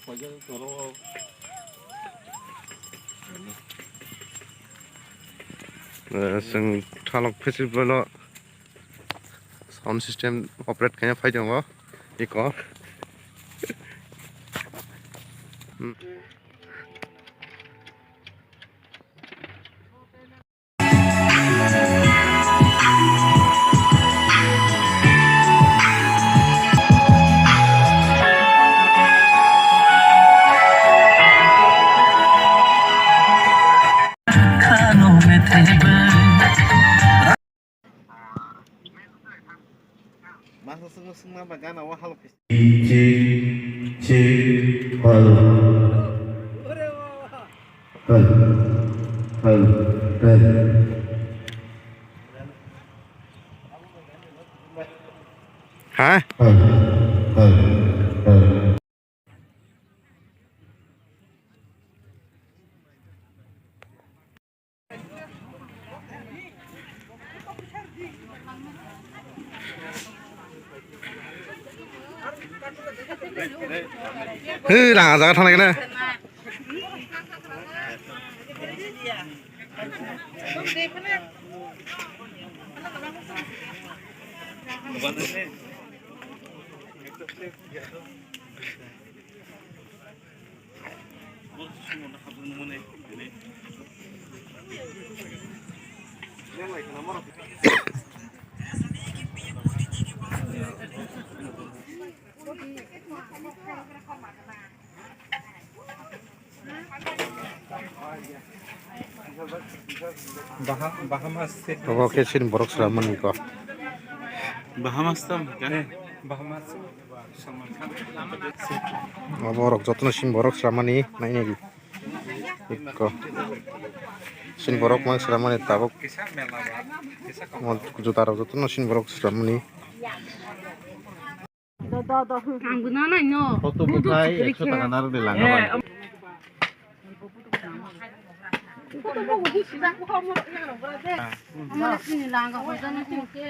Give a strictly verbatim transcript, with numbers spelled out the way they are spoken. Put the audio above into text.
Eh, chwng thalok festival o sound system operate khaina phai tongo eko. Hmm. Masa swngo swngma ba gana o halok khe. Chi, chi, chi, hal. Hal, hal, hal. Ha? Hal, hal, hal. Hei, rang jaga thang nai kene. Baha-, Bahamas se. Obo khe chini borok swnam mani ko. Bahamas tam ka? Eh, Bahamas. Obo rok jotono chini borok swnam mani nai nai di. Eko. Chini borok mang swnam mani tabuk. Omo juta rok jotono chini borok swnam mani. Ang guna nai no. Photo bukai ekso taka naro de langa bai. Amara sini langa hojana sini ke.